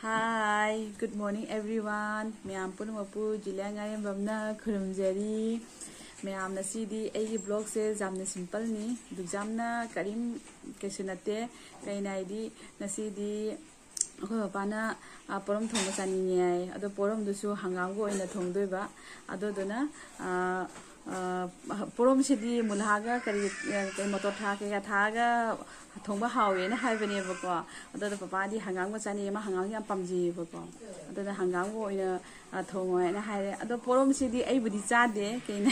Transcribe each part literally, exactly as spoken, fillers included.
Hi, good morning everyone. ꯃꯌꯥꯝ ꯄꯨꯝꯅꯃꯛꯄꯨ ꯖꯤꯂꯤꯌꯥ ꯉꯥꯔꯦꯝꯕꯝꯅ ꯈꯨꯔꯨꯝꯖꯔꯤ꯫ ꯃꯌꯥꯝ, ꯉꯁꯤꯗꯤ ꯑꯩꯒꯤ vlogꯁꯦ ꯌꯥꯝꯅ simpleꯅꯤ, ꯑꯗꯨꯛ ꯌꯥꯝꯅ ꯀꯔꯤꯝ ꯀꯩꯁꯨ ꯅꯠꯇꯦ꯫ ꯀꯩꯅꯣ ꯍꯥꯏꯗꯤ, ꯉꯁꯤꯗꯤ ꯑꯩꯈꯣꯏ ꯄꯄꯥꯅ, ꯑ, ꯄꯣꯔꯣꯝ ꯊꯣꯡꯕ ꯆꯥꯅꯤꯡꯉꯦ ꯍꯥꯏ꯫ ꯑꯗꯣ ꯄꯣꯔꯣꯝꯗꯨꯁꯨ ꯍꯪꯒꯥꯝꯒ ꯑꯣꯏꯅ ꯊꯣꯡꯗꯣꯏꯕ꯫ ꯑꯗꯨꯗꯨꯅ, ꯑ, ꯑ, ꯄꯣꯔꯣꯝꯁꯤꯗꯤ ꯃꯨꯂꯥꯒ ꯀꯔꯤ, ꯑ, ꯀꯔꯤ ꯃꯣꯇꯣꯔ ꯊꯥ ꯀꯩꯀꯥ ꯊꯥꯛꯑꯒ ꯊꯣꯡꯕ ꯍꯥꯎꯋꯦꯅ ꯍꯥꯏꯕꯅꯦꯕꯀꯣ꯫ ꯑꯗꯨꯗ ꯄꯄꯥꯗꯤ ꯍꯪꯒꯥꯝꯒ ꯆꯥꯅꯩ, ꯃꯥ ꯍꯪꯒꯥꯝ ꯌꯥꯝ ꯄꯥꯝꯖꯩꯌꯦꯕꯀꯣ꯫ ꯑꯗꯨꯅ ꯍꯪꯒꯥꯝꯒ ꯑꯣꯏꯅ, ꯑ, ꯊꯣꯡꯉꯣ ꯍꯥꯏꯅ ꯍꯥꯏꯔꯦ꯫ ꯑꯗꯣ ꯄꯣꯔꯣꯝꯁꯤꯗꯤ ꯑꯩꯕꯨꯗꯤ ꯆꯥꯗꯦ, ꯀꯩꯅꯣ,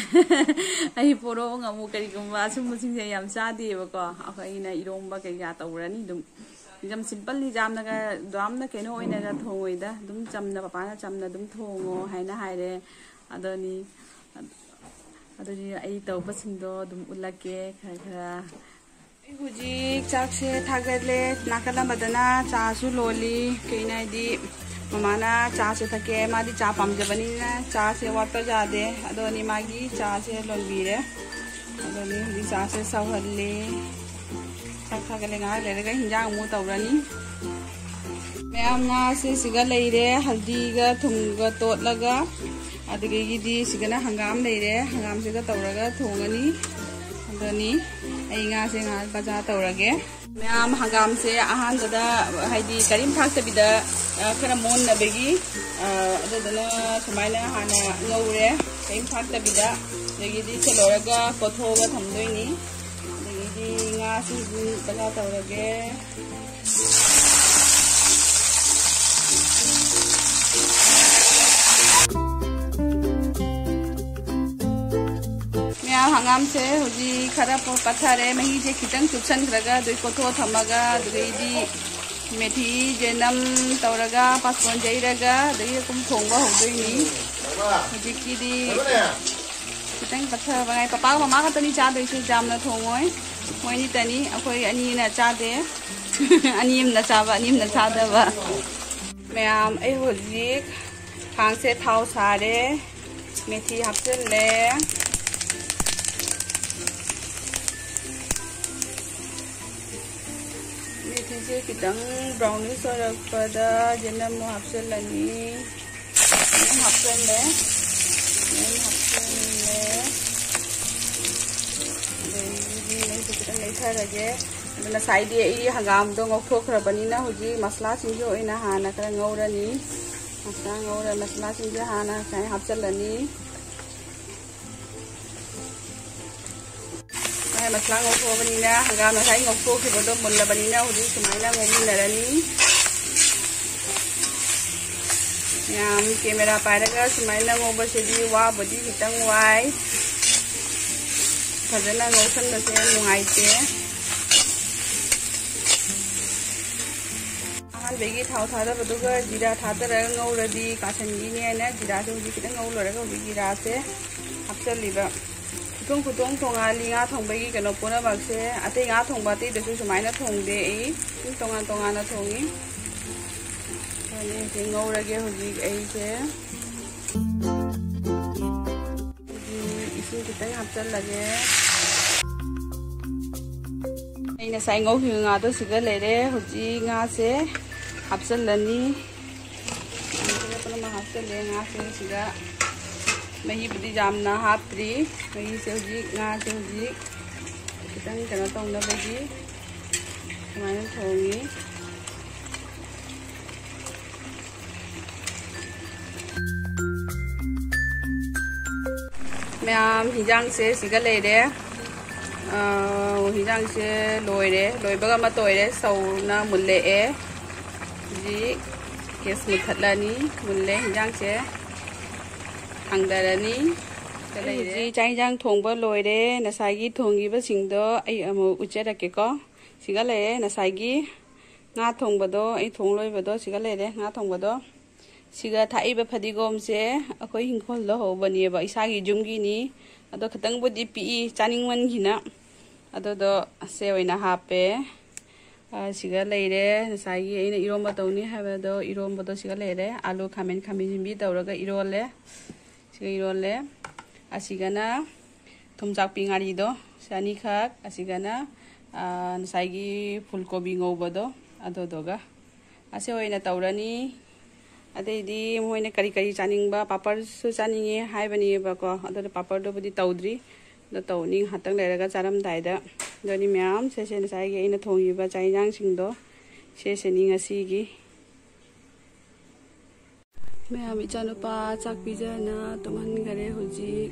ꯑꯩ ꯄꯣꯔꯣꯝ ꯑꯃꯨꯛ ꯀꯔꯤꯒꯨꯝꯕ ꯑꯁꯨꯝꯕꯁꯤꯡꯁꯦ ꯌꯥꯝ ꯆꯥꯗꯦꯕꯀꯣ꯫ ꯑꯩꯈꯣꯏꯅ ꯏꯔꯣꯝꯕ ꯀꯩꯀꯥ ꯇꯧꯔꯅꯤ ꯑꯗꯨꯝ꯫ ꯌꯥꯝ simpleꯅꯤ, ꯌꯥꯝꯅꯒ, ꯌꯥꯝꯅ ꯀꯩꯅꯣ ꯑꯣꯏꯅꯒ ꯊꯣꯡꯉꯣꯏꯗ, ꯑꯗꯨꯝ ꯆꯝꯅ, ꯄꯄꯥꯅ ꯆꯝꯅ ꯑꯗꯨꯝ ꯊꯣꯡꯉꯣ ꯍꯥꯏꯅ ꯍꯥꯏꯔꯦ꯫ ꯑꯗꯨꯅꯤ, ꯑꯗꯨꯗꯤ ꯑꯩ ꯇꯧꯕꯁꯤꯡꯗꯣ ꯑꯗꯨꯝ ꯎꯠꯂꯛꯀꯦ ꯈꯔ ꯈꯔ꯫ ꯑꯩ ꯍꯧꯖꯤꯛ ꯆꯥꯛꯁꯦ ꯊꯥꯒꯠꯂꯦ, ꯅꯥꯀꯜ ꯑꯃꯗꯅ ꯆꯥꯁꯨ ꯂꯣꯜꯂꯤ꯫ ꯀꯩꯅꯣ ꯍꯥꯏꯗꯤ, ꯃꯃꯥꯅ ꯆꯥꯁꯦ ꯊꯛꯀꯦ, ꯃꯥꯗꯤ ꯆꯥ ꯄꯥꯝꯖꯕꯅꯤꯅ ꯆꯥꯁꯦ ꯋꯥꯠꯄ ꯌꯥꯗꯦ꯫ ꯑꯗꯨꯅꯤ, ꯃꯥꯒꯤ ꯆꯥꯁꯦ ꯂꯣꯟꯕꯤꯔꯦ꯫ ꯑꯗꯨꯅꯤ, ꯍꯧꯖꯤꯛ ꯆꯥꯁꯦ ꯁꯧꯍꯜꯂꯤ꯫ ꯆꯥꯛ ꯊꯥꯒꯠꯂꯦ, ꯉꯥꯏꯍꯥꯛ ꯂꯩꯔꯒ ꯍꯤꯟꯖꯥꯡ ꯑꯃꯨꯛ ꯇꯧꯔꯅꯤ꯫ ꯃꯌꯥꯝ, ꯉꯥꯁꯦ ꯁꯤꯒ ꯂꯩꯔꯦ, ꯍꯜꯗꯤꯒ ꯊꯨꯝꯒ ꯇꯣꯠꯂꯒ, ꯑꯗꯨꯗꯒꯤꯗꯤ ꯁꯤꯒꯅ ꯍꯪꯒꯥꯝ ꯂꯩꯔꯦ, ꯍꯪꯒꯥꯝꯁꯤꯒ ꯇꯧꯔꯒ ꯊꯣꯡꯉꯅꯤ꯫ ꯑꯗꯨꯅꯤ, ꯑꯩ ꯉꯥꯁꯦ ꯉꯥꯏꯍꯥꯛ ꯕꯖꯥꯔ ꯇꯧꯔꯒꯦ꯫ ꯃꯌꯥꯝ, ꯍꯪꯒꯥꯝꯁꯦ ꯑꯍꯥꯟꯕꯗ, ꯍꯥꯏꯗꯤ, ꯀꯔꯤꯝ ꯊꯥꯛꯇꯕꯤꯗ, ꯑ, ꯈꯔ ꯃꯨꯟꯅꯕꯒꯤ, ꯑ, ꯑꯗꯨꯗꯨꯅ ꯁꯨꯃꯥꯏꯅ ꯍꯥꯟꯅ ꯉꯧꯔꯦ, ꯀꯔꯤꯝ ꯊꯥꯛꯇꯕꯤꯗ꯫ ꯑꯗꯒꯤꯗꯤ ꯁꯤ ꯂꯣꯏꯔꯒ ꯀꯣꯊꯣꯛꯑꯒ ꯊꯝꯗꯣꯏꯅꯤ꯫ ꯑꯗꯒꯤꯗꯤ ꯉꯥꯁꯤꯁꯨ ꯕꯖꯥꯔ ꯇꯧꯔꯒꯦ꯫ ꯃꯌꯥꯝ, ꯍꯪꯒꯥꯝꯁꯦ ꯍꯧꯖꯤꯛ ꯈꯔ ꯄ-, ꯄꯠꯊꯔꯦ, ꯃꯍꯤꯁꯦ ꯈꯤꯇꯪ ꯆꯨꯞꯁꯟꯈ꯭ꯔꯒ ꯑꯗꯨ ꯀꯣꯊꯣꯛꯑ ꯊꯝꯃꯒ, ꯑꯗꯨꯗꯩꯗꯤ ꯃꯦꯊꯤ ꯆꯅꯝ ꯇꯧꯔꯒ, ꯄꯥꯁꯄꯣꯟ ꯌꯩꯔꯒ, ꯑꯗꯒꯤ ꯑꯗꯨꯝ ꯊꯣꯡꯕ ꯍꯧꯗꯣꯏꯅꯤ꯫ ꯍꯧꯖꯤꯛꯀꯤꯗꯤ ꯈꯤꯇꯪ ꯄꯠꯊꯕ ꯉꯥꯏ꯫ ꯄꯄꯥꯒ ꯃꯃꯥ ꯈꯛꯇꯅꯤ ꯆꯥꯗꯣꯏꯁꯦ, ꯌꯥꯝꯅ ꯊꯣꯡꯉꯣꯏ꯫ ꯃꯣꯏ ꯑꯅꯤꯇꯅꯤ, ꯑꯩꯈꯣꯏ ꯑꯅꯤꯅ ꯆꯥꯗꯦ꯫ ꯑꯅꯤ ꯑꯃꯅ ꯆꯥꯕ, ꯑꯅꯤ ꯑꯃꯅ ꯆꯥꯗꯕ꯫ ꯃꯌꯥꯝ, ꯑꯩ ꯍꯧꯖꯤꯛ ꯈꯥꯡꯁꯦ ꯊꯥꯎ ꯁꯥꯔꯦ, ꯃꯦꯊꯤ ꯍꯥꯞꯆꯤꯜꯂꯦ꯫ ꯁꯤ ꯈꯤꯇꯪ brownish ꯑꯣꯏꯔꯛꯄꯗ ꯌꯦꯅꯝ ꯑꯃꯨꯛ ꯍꯥꯞꯆꯤꯜꯂꯅꯤ꯫ ꯌꯦꯅꯝ ꯍꯥꯞꯆꯤꯜꯂꯦ꯫ ꯌꯦꯅꯝ ꯍꯥꯞꯆꯤꯜꯂꯦ꯫ ꯑꯗꯒꯤꯗꯤ ꯃꯩꯁꯦ ꯈꯤꯇꯪ ꯂꯩꯊꯔꯒꯦ꯫ ꯑꯗꯨ ꯉꯁꯥꯏꯗꯤ ꯑꯩ ꯍꯪꯒꯥꯝꯗꯣ ꯉꯧꯊꯣꯛꯈ꯭ꯔꯕꯅꯤꯅ ꯍꯧꯖꯤꯛ ꯃꯁꯂꯥꯁꯤꯡꯁꯦ ꯑꯣꯏꯅ ꯍꯥꯟꯅ ꯈꯔ ꯉꯧꯔꯅꯤ꯫ ꯃꯁꯂꯥ ꯉꯧꯔ ꯃꯁꯂꯥꯁꯤꯡꯁꯦ ꯍꯥꯟꯅ ꯉꯁꯥꯏ ꯍꯥꯞꯆꯤꯜꯂꯅꯤ꯫ ꯃꯥꯏ ꯃꯁꯂꯥ ꯉꯧꯊꯣꯛꯑꯕꯅꯤꯅ, ꯍꯪꯒꯥꯝ ꯉꯁꯥꯏ ꯉꯧꯊꯣꯛꯈꯤꯕꯗꯣ ꯃꯨꯜꯂꯕꯅꯤꯅ ꯍꯧꯖꯤꯛ ꯁꯨꯃꯥꯏꯅ ꯉꯧꯃꯤꯟꯅꯔꯅꯤ꯫ ꯃꯌꯥꯝ camera ꯄꯥꯏꯔꯒ ꯁꯨꯃꯥꯏꯅ ꯉꯧꯕꯁꯤꯗꯤ ꯋꯥꯕꯨꯗꯤ ꯈꯤꯇꯪ ꯋꯥꯏ꯫ ꯐꯖꯅ ꯉꯧꯁꯟꯕꯁꯦ ꯅꯨꯡꯉꯥꯏꯇꯦ꯫ ꯑꯍꯥꯟꯕꯒꯤ ꯊꯥꯎ ꯊꯥꯗꯕꯗꯨꯒ ꯖꯤꯔꯥ ꯊꯥꯗꯔꯒ ꯉꯧꯔꯗꯤ ꯀꯥꯁꯟꯈꯤꯅꯤ ꯍꯥꯏꯅ ꯖꯤꯔꯥꯁꯦ ꯍꯧꯖꯤꯛ ꯈꯤꯇꯪ ꯉꯧ ꯂꯣꯏꯔꯒ ꯍꯧꯖꯤꯛ ꯖꯤꯔꯥꯁꯦ ꯍꯥꯞꯆꯜꯂꯤꯕ꯫ ꯈꯨꯊꯣꯡ ꯈꯨꯊꯣꯡ ꯇꯣꯉꯥꯜꯂꯤ ꯉꯥ ꯊꯣꯡꯕꯒꯤ ꯀꯩꯅꯣ ꯄꯨꯝꯅꯃꯛꯁꯦ꯫ ꯑꯇꯩ ꯉꯥ ꯊꯣꯡꯕ ꯑꯇꯩꯗꯁꯨ ꯁꯨꯃꯥꯏꯅ ꯊꯣꯡꯗꯦ ꯑꯩ꯫ ꯑꯗꯨꯝ ꯇꯣꯉꯥꯟ ꯇꯣꯉꯥꯟꯅ ꯊꯣꯡꯉꯤ꯫ ꯑꯗꯨꯅ ꯍꯧꯖꯤꯛ ꯉꯧꯔꯒꯦ ꯍꯧꯖꯤꯛ ꯑꯩꯁꯦ꯫ ꯑꯗꯒꯤ ꯏꯁꯤꯡ ꯈꯤꯇꯪ ꯍꯥꯞꯆꯜꯂꯒꯦ꯫ ꯑꯩ ꯉꯁꯥꯏ ꯉꯧꯈꯤꯕ ꯉꯥꯗꯣ ꯁꯤꯗ ꯂꯩꯔꯦ꯫ ꯍꯧꯖꯤꯛ ꯉꯥꯁꯦ ꯍꯥꯞꯆꯜꯂꯅꯤ꯫ ꯉꯥꯁꯦ ꯄꯨꯝꯅꯃꯛ ꯍꯥꯞꯆꯜꯂꯦ꯫ ꯉꯥꯁꯦ ꯁꯤꯗ ꯃꯍꯤꯕꯨꯗꯤ ꯌꯥꯝꯅ ꯍꯥꯞꯇ꯭ꯔꯤ꯫ ꯃꯍꯤꯁꯦ ꯍꯧꯖꯤꯛ, ꯉꯥꯁꯦ ꯍꯧꯖꯤꯛ ꯈꯤꯇꯪ ꯀꯩꯅꯣ ꯇꯧꯅꯕꯒꯤ ꯁꯨꯃꯥꯏꯅ ꯊꯣꯡꯉꯤ꯫ ꯃꯌꯥꯝ, ꯍꯤꯟꯖꯥꯡꯁꯦ ꯁꯤꯒ ꯂꯩꯔꯦ꯫ ꯑꯥ, ꯍꯤꯟꯖꯥꯡꯁꯦ ꯂꯣꯏꯔꯦ, ꯂꯣꯏꯕꯒ ꯑꯃ ꯇꯣꯏꯔꯦ, ꯁꯧꯅ ꯃꯨꯜꯂꯛꯑꯦ꯫ ꯍꯧꯖꯤꯛ gas ꯃꯨꯠꯊꯠꯂꯅꯤ꯫ ꯃꯨꯜꯂꯦ ꯍꯤꯟꯖꯥꯡꯁꯦ꯫ ꯊꯥꯡꯗꯔꯅꯤ꯫ ꯁꯤꯒ ꯂꯩꯔꯦ꯫ ꯍꯧꯖꯤꯛ ꯆꯥꯛ ꯍꯤꯟꯖꯥꯡ ꯊꯣꯡꯕ ꯂꯣꯏꯔꯦ꯫ ꯉꯁꯥꯏꯒꯤ ꯊꯣꯡꯈꯤꯕꯁꯤꯡꯗꯣ ꯑꯩ ꯑꯃꯨꯛ ꯎꯠꯆꯔꯛꯀꯦꯀꯣ꯫ ꯁꯤꯒ ꯂꯩꯔꯦ ꯉꯁꯥꯏꯒꯤ ꯉꯥ ꯊꯣꯡꯕꯗꯣ, ꯑꯩ ꯊꯣꯡ ꯂꯣꯏꯕꯗꯣ ꯁꯤꯒ ꯂꯩꯔꯦ, ꯉꯥ ꯊꯣꯡꯕꯗꯣ꯫ ꯁꯤꯒ ꯊꯥꯛꯏꯕ ꯐꯗꯤꯒꯣꯝꯁꯦ ꯑꯩꯈꯣꯏ ꯏꯪꯈꯣꯜꯗ ꯍꯧꯕꯅꯦꯕ, ꯏꯁꯥꯒꯤ ꯌꯨꯝꯒꯤꯅꯤ꯫ ꯑꯗꯣ ꯈꯤꯇꯪꯕꯨꯗꯤ ꯄꯤꯛꯏ, ꯆꯥꯅꯤꯡꯃꯟꯈꯤꯅ꯫ ꯑꯗꯨꯗꯣ ꯁꯦ ꯑꯣꯏꯅ ꯍꯥꯞꯄꯦ꯫ ꯑ, ꯁꯤꯒ ꯂꯩꯔꯦ ꯉꯁꯥꯏꯒꯤ ꯑꯩꯅ ꯏꯔꯣꯝꯕ ꯇꯧꯅꯤ ꯍꯥꯏꯕꯗꯣ, ꯏꯔꯣꯝꯕꯗꯣ ꯁꯤꯒ ꯂꯩꯔꯦ꯫ ꯑꯥꯂꯨ, ꯈꯥꯃꯦꯟ, ꯈꯥꯃꯦꯟ ꯑꯁꯤꯟꯕꯤ ꯇꯧꯔꯒ ꯏꯔꯣꯜꯂꯦ꯫ ꯁꯤꯒ ꯏꯔꯣꯜꯂꯦ꯫ ꯑꯁꯤꯒꯅ ꯊꯨꯝꯖꯥꯛꯄꯤ ꯉꯥꯔꯤꯗꯣ, ꯁꯤ ꯑꯅꯤꯈꯛ꯫ ꯑꯁꯤꯒꯅ ꯉꯁꯥꯏꯒꯤ ꯐꯨꯜ ꯀꯣꯕꯤ ꯉꯧꯕꯗꯣ ꯑꯗꯨꯗꯨꯒ ꯑꯁꯤ ꯑꯣꯏꯅ ꯇꯧꯔꯅꯤ꯫ ꯑꯇꯩꯗꯤ ꯃꯣꯏꯅ ꯀꯔꯤ ꯀꯔꯤ ꯆꯥꯅꯤꯡꯕ, ꯄꯥꯄꯔꯁꯨ ꯆꯥꯅꯤꯡꯉꯦ ꯍꯥꯏꯕꯅꯦꯕꯀꯣ꯫ ꯑꯗꯨꯅ ꯄꯥꯄꯔꯗꯨꯕꯨꯗꯤ ꯇꯧꯗ꯭ꯔꯤ꯫ ꯑꯗꯣ ꯇꯧꯅꯤ ꯉꯥꯏꯍꯥꯛꯇꯪ ꯂꯩꯔꯒ ꯆꯥꯔꯝꯗꯥꯏꯗ꯫ ꯑꯗꯨꯅꯤ ꯃꯌꯥꯝ, ꯁꯦꯁꯦ ꯉꯁꯥꯏꯒꯤ ꯑꯩꯅ ꯊꯣꯡꯉꯤꯕ ꯆꯥꯛ ꯌꯦꯟꯁꯥꯡꯁꯤꯡꯗꯣ, ꯁꯦꯁꯦꯅꯤ ꯉꯁꯤꯒꯤ꯫ ꯃꯌꯥꯝ, ꯏꯆꯥꯅꯨꯄꯥ ꯆꯥꯛ ꯄꯤꯖꯅ ꯇꯨꯝꯍꯟꯈꯔꯦ꯫ ꯍꯧꯖꯤꯛ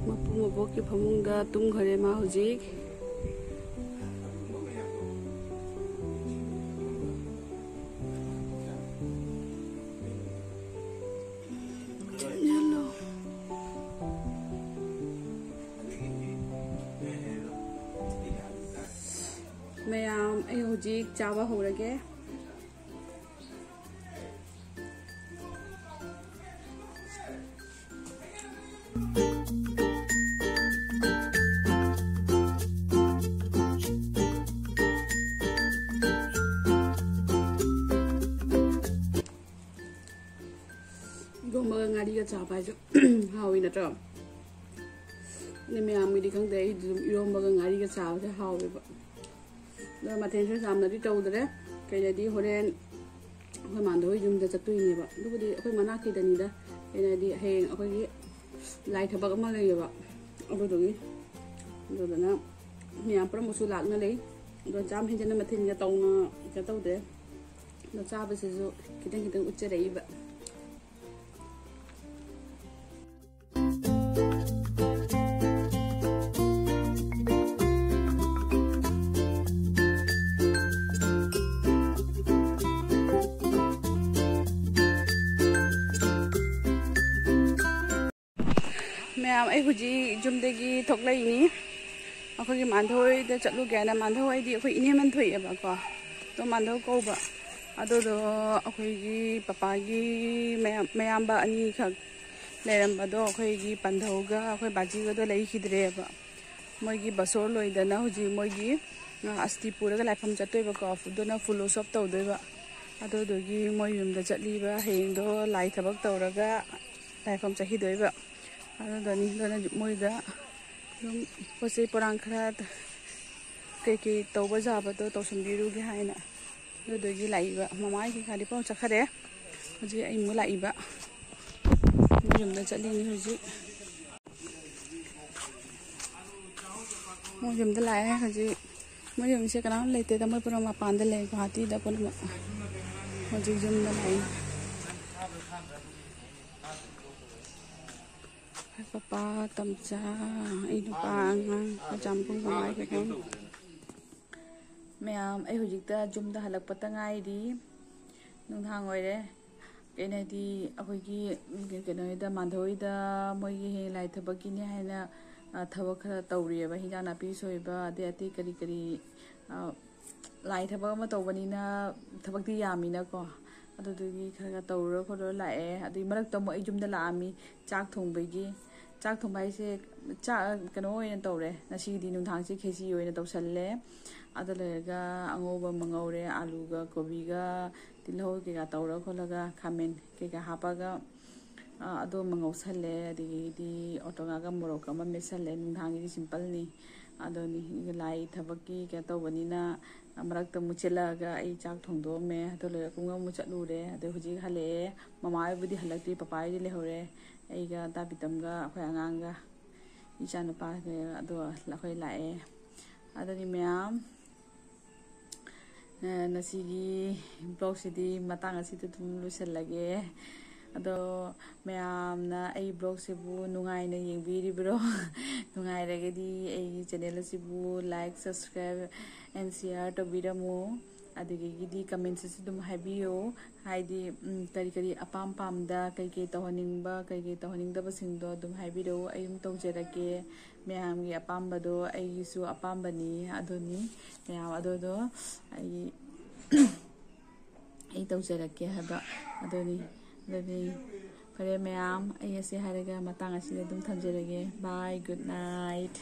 ꯃꯄꯨ ꯃꯕꯣꯛꯀꯤ ꯐꯃꯨꯡꯗ ꯇꯨꯝꯈꯔꯦ ꯃꯥ ꯍꯧꯖꯤꯛ꯫ ꯃꯌꯥꯝ, ꯑꯩ ꯍꯧꯖꯤꯛ ꯆꯥꯕ ꯍꯧꯔꯒꯦ꯫ ꯏꯔꯣꯝꯕꯒ ꯉꯥꯔꯤꯒ ꯆꯥꯕ ꯍꯥꯏꯁꯨ ꯍꯥꯎꯋꯤ ꯅꯠꯇ꯭ꯔꯣ? ꯑꯗꯩ ꯃꯌꯥꯝꯒꯤꯗꯤ ꯈꯪꯗꯦ, ꯑꯩꯗꯤ ꯑꯗꯨꯝ ꯏꯔꯣꯝꯕꯒ ꯉꯥꯔꯤꯒ ꯆꯥꯕꯁꯦ ꯍꯥꯎꯋꯦꯕ꯫ ꯑꯗꯣ ꯃꯊꯦꯜꯁꯨ ꯌꯥꯝꯅꯗꯤ ꯇꯧꯗ꯭ꯔꯦ꯫ ꯀꯩꯅꯣꯗꯤ ꯍꯣꯔꯦꯟ ꯑꯩꯈꯣꯏ ꯃꯥꯟꯗꯣ ꯍꯣꯏ ꯌꯨꯝꯗ ꯆꯠꯇꯣꯏꯅꯦꯕ꯫ ꯑꯗꯨꯕꯨꯗꯤ ꯑꯩꯈꯣꯏ ꯃꯅꯥꯛꯀꯤꯗꯅꯤꯗ꯫ ꯀꯩꯅꯣꯗꯤ ꯍꯌꯦꯡ ꯑꯩꯈꯣꯏꯒꯤ ꯂꯥꯏ ꯊꯕꯛ ꯑꯃ ꯂꯩꯌꯦꯕ꯫ ꯑꯗꯨꯗꯨꯒꯤ, ꯑꯗꯨꯗꯨꯅ ꯃꯌꯥꯝ ꯄꯨꯝꯅꯃꯛꯁꯨ ꯂꯥꯛꯅ ꯂꯩ꯫ ꯑꯗꯣ ꯌꯥꯝ ꯍꯦꯟꯖꯟꯅ ꯃꯊꯦꯜꯒ ꯇꯧꯅ ꯀꯩꯅꯣ ꯇꯧꯗꯦ꯫ ꯑꯗꯣ ꯆꯥꯕꯁꯤꯁꯨ ꯈꯤꯇꯪ ꯈꯤꯇꯪ ꯎꯠꯆꯔꯛꯏꯕ꯫ ꯃꯌꯥꯝ, ꯑꯩ ꯍꯧꯖꯤꯛ ꯌꯨꯝꯗꯒꯤ ꯊꯣꯛꯂꯛꯏꯅꯤ꯫ ꯑꯩꯈꯣꯏꯒꯤ ꯃꯥꯟꯙꯧ ꯍꯣꯏꯗ ꯆꯠꯂꯨꯒꯦ ꯍꯥꯏꯅ, ꯃꯥꯟꯙꯧ ꯍꯥꯏꯗꯤ ꯑꯩꯈꯣꯏ ꯏꯅꯦꯃꯟ ꯊꯣꯛꯑꯦꯕꯀꯣ, ꯑꯗꯣ ꯃꯥꯟꯙꯧ ꯀꯧꯕ꯫ ꯑꯗꯨꯗꯣ ꯑꯩꯈꯣꯏꯒꯤ ꯄꯄꯥꯒꯤ ꯃꯌꯥꯝ-, ꯃꯌꯥꯝꯕ ꯑꯅꯤꯈꯛ ꯂꯩꯔꯝꯕꯗꯣ ꯑꯩꯈꯣꯏꯒꯤ ꯄꯥꯟꯙꯧꯒ ꯑꯩꯈꯣꯏ ꯕꯥꯖꯤꯒꯗꯣ ꯂꯩꯈꯤꯗ꯭ꯔꯦꯕ꯫ ꯃꯣꯏꯒꯤ ꯕꯁꯣꯔ ꯂꯣꯏꯗꯅ ꯍꯧꯖꯤꯛ ꯃꯣꯏꯒꯤ, ꯑ, ꯑꯁꯇꯤ ꯄꯨꯔꯒ ꯂꯥꯏꯐꯝ ꯆꯠꯇꯣꯏꯕꯀꯣ꯫ ꯑꯗꯨꯅ ꯐꯨꯜ ꯋꯥꯁ ꯑꯣꯞ ꯇꯧꯗꯣꯏꯕ꯫ ꯑꯗꯨꯗꯨꯒꯤ ꯃꯣꯏ ꯌꯨꯝꯗ ꯆꯠꯂꯤꯕ, ꯍꯌꯦꯡꯗꯣ ꯂꯥꯏ ꯊꯕꯛ ꯇꯧꯔꯒ ꯂꯥꯏꯐꯝ ꯆꯠꯈꯤꯗꯣꯏꯕ꯫ ꯑꯗꯨꯗꯅꯤ, ꯑꯗꯨꯅ ꯃꯣꯏꯗ ꯑꯗꯨꯝ ꯄꯣꯠ ꯆꯩ ꯄꯣꯔꯥꯡ ꯈꯔ ꯀꯩꯀꯩ ꯇꯧꯕ ꯌꯥꯕꯗꯣ ꯇꯧꯁꯟꯕꯤꯔꯨꯒꯦ ꯍꯥꯏꯅ꯫ ꯑꯗꯨꯗꯨꯒꯤ ꯂꯥꯛꯏꯕ꯫ ꯃꯃꯥ ꯍꯣꯏ ꯀꯩꯀꯥꯗꯤ ꯄꯥꯎ ꯆꯠꯈꯔꯦ꯫ ꯍꯧꯖꯤꯛ ꯑꯩ ꯑꯃꯨꯛ ꯂꯥꯛꯏꯕ꯫ ꯃꯣꯏ ꯌꯨꯝꯗ ꯆꯠꯂꯤꯅꯤ ꯍꯧꯖꯤꯛ꯫ ꯃꯣꯏ ꯌꯨꯝꯗ ꯂꯥꯛꯑꯦ ꯍꯧꯖꯤꯛ꯫ ꯃꯣꯏ ꯌꯨꯝꯁꯦ ꯀꯅꯥꯝ ꯂꯩꯇꯦꯗ, ꯃꯣꯏ ꯄꯨꯝꯅꯃꯛ ꯃꯄꯥꯟꯗ ꯂꯩ, ꯒꯨꯍꯥꯇꯤꯗ ꯄꯨꯝꯅꯃꯛ꯫ ꯍꯧꯖꯤꯛ ꯌꯨꯝꯗ ꯂꯥꯛꯏ꯫ ꯄꯄꯥ, ꯇꯝꯆꯥ, ꯑꯩ ꯅꯨꯄꯥ ꯑꯉꯥꯡ ꯃꯆꯥ ꯃꯄꯨꯡ ꯐꯥꯅ ꯂꯥꯛꯏ꯫ ꯃꯌꯥꯝ, ꯑꯩ ꯍꯧꯖꯤꯛꯇ ꯌꯨꯝꯗ ꯍꯜꯂꯛꯄꯇ ꯉꯥꯏꯔꯤ꯫ ꯅꯨꯡꯗꯥꯡ ꯑꯣꯏꯔꯦ꯫ ꯀꯩꯅꯣꯗꯤ ꯑꯩꯈꯣꯏꯒꯤ, ꯀꯩꯅꯣꯗ, ꯃꯥꯙꯧꯗ ꯃꯣꯏꯒꯤ ꯍꯌꯦꯡ ꯂꯥꯏ ꯊꯕꯛꯀꯤꯅꯤ ꯍꯥꯏꯅ, ꯑ, ꯊꯕꯛ ꯈꯔ ꯇꯧꯔꯤꯑꯕ, ꯍꯤꯟꯖꯥꯡ ꯅꯥꯄꯤ ꯁꯣꯏꯕ, ꯑꯗꯩ ꯑꯇꯩ ꯀꯔꯤ ꯀꯔꯤ, ꯑ, ꯂꯥꯏ ꯊꯕꯛ ꯑꯃ ꯇꯧꯕꯅꯤꯅ ꯊꯕꯛꯇꯤ ꯌꯥꯝꯃꯤꯅꯀꯣ꯫ ꯑꯗꯨꯗꯨꯒꯤ ꯈꯔ ꯈꯔ ꯇꯧꯔꯨꯔ ꯈꯣꯠꯂꯨꯔ ꯂꯥꯛꯑꯦ꯫ ꯑꯗꯨꯒꯤ ꯃꯔꯛꯇ ꯑꯃꯨꯛ ꯑꯩ ꯌꯨꯝꯗ ꯂꯥꯛꯑꯝꯃꯤ ꯆꯥꯛ ꯊꯣꯡꯕꯒꯤ꯫ ꯆꯥꯛ ꯊꯣꯡꯕ ꯍꯥꯏꯁꯦ, ꯆꯥꯛ ꯀꯩꯅꯣ ꯑꯣꯏꯅ ꯇꯧꯔꯦ꯫ ꯉꯁꯤꯒꯤꯗꯤ ꯅꯨꯡꯗꯥꯡꯁꯦ ꯈꯦꯆꯤ ꯑꯣꯏꯅ ꯇꯧꯁꯜꯂꯦ꯫ ꯑꯗꯨ ꯂꯣꯏꯔꯒ ꯑꯉꯧꯕ ꯑꯃ ꯉꯧꯔꯦ, ꯑꯥꯂꯨꯒ ꯀꯣꯕꯤꯒ ꯇꯤꯜꯍꯧ ꯀꯩꯀꯥ ꯇꯧꯔ ꯈꯣꯠꯂꯒ, ꯈꯥꯃꯦꯟ ꯀꯩꯀꯥ ꯍꯥꯞꯄꯒ, ꯑ, ꯑꯗꯨ ꯑꯃ ꯉꯧꯁꯜꯂꯦ꯫ ꯑꯗꯒꯤꯗꯤ ꯑꯣꯇꯣꯉꯥꯒ ꯃꯣꯔꯣꯛ ꯑꯃ ꯃꯦꯠꯁꯜꯂꯦ꯫ ꯅꯨꯡꯗꯥꯡꯒꯤꯗꯤ ꯁꯤꯝꯄꯜꯅꯤ꯫ ꯑꯗꯨꯅꯤ, ꯂꯥꯏ ꯊꯕꯛꯀꯤ ꯀꯩꯅꯣ ꯇꯧꯕꯅꯤꯅ, ꯃꯔꯛꯇ ꯑꯃꯨꯛ ꯆꯦꯜꯂꯛꯑꯒ ꯑꯩ ꯆꯥꯛ ꯊꯣꯡꯗꯣꯛꯑꯝꯃꯦ꯫ ꯑꯗꯨ ꯂꯣꯏꯔꯒ ꯀꯨꯝꯒ ꯑꯃꯨꯛ ꯆꯠꯂꯨꯔꯦ꯫ ꯑꯗꯩ ꯍꯧꯖꯤꯛ ꯍꯜꯂꯛꯑꯦ꯫ ꯃꯃꯥ ꯍꯣꯏꯕꯨꯗꯤ ꯍꯜꯂꯛꯇ꯭ꯔꯤ, ꯄꯄꯥ ꯍꯣꯏꯗꯤ ꯂꯩꯍꯧꯔꯦ꯫ ꯑꯩꯒ ꯇꯥꯕꯤꯇꯝꯒ, ꯑꯩꯈꯣꯏ ꯑꯉꯥꯡꯒ, ꯏꯆꯥꯅꯨꯄꯥꯒ ꯑꯗꯣ ꯑꯩꯈꯣꯏ ꯂꯥꯛꯑꯦ꯫ ꯑꯗꯨꯅꯤ ꯃꯌꯥꯝ, ꯑ, ꯉꯁꯤꯒꯤ ꯕ꯭ꯂꯣꯛꯁꯤꯗꯤ ꯃꯇꯥꯡ ꯑꯁꯤꯗ ꯑꯗꯨꯝ ꯂꯣꯏꯁꯤꯜꯂꯒꯦ꯫ ꯑꯗꯣ ꯃꯌꯥꯝꯅ ꯑꯩ ꯕ꯭ꯂꯣꯛꯁꯤꯕꯨ ꯅꯨꯡꯉꯥꯏꯅ ꯌꯦꯡꯕꯤꯔꯤꯕ꯭ꯔꯣ? ꯅꯨꯡꯉꯥꯏꯔꯒꯗꯤ ꯑꯩꯒꯤ ꯆꯦꯅꯦꯜ ꯑꯁꯤꯕꯨ like, subscribe and share ꯇꯧꯕꯤꯔꯝꯃꯨ꯫ ꯑꯗꯨꯗꯒꯤꯗꯤ ꯀꯃꯦꯟꯁꯤꯁꯨ ꯑꯗꯨꯝ ꯍꯥꯏꯕꯤꯌꯨ꯫ ꯍꯥꯏꯗꯤ, ꯎꯝ, ꯀꯔꯤ ꯀꯔꯤ ꯑꯄꯥꯝ ꯄꯥꯝꯗ, ꯀꯩ ꯀꯩ ꯇꯧꯍꯟꯅꯤꯡꯕ, ꯀꯩ ꯀꯩ ꯇꯧꯍꯟꯅꯤꯡꯗꯕꯁꯤꯡꯗꯣ ꯑꯗꯨꯝ ꯍꯥꯏꯕꯤꯔꯛꯎ꯫ ꯑꯩ ꯑꯗꯨꯝ ꯇꯧꯖꯔꯛꯀꯦ꯫ ꯃꯌꯥꯝꯒꯤ ꯑꯄꯥꯝꯕꯗꯣ ꯑꯩꯒꯤꯁꯨ ꯑꯄꯥꯝꯕꯅꯤ꯫ ꯑꯗꯨꯅꯤ ꯃꯌꯥꯝ, ꯑꯗꯨꯗꯣ ꯑꯩ, ꯑꯩ ꯇꯧꯖꯔꯛꯀꯦ ꯍꯥꯏꯕ꯫ ꯑꯗꯨꯅꯤ, ꯑꯗꯨꯅꯤ꯫ ꯐꯔꯦ ꯃꯌꯥꯝ, ꯑꯩ ꯑꯁꯤ ꯍꯥꯏꯔꯒ ꯃꯇꯥꯡ ꯑꯁꯤꯗ ꯑꯗꯨꯝ ꯊꯝꯖꯔꯒꯦ꯫ Bye, good night꯫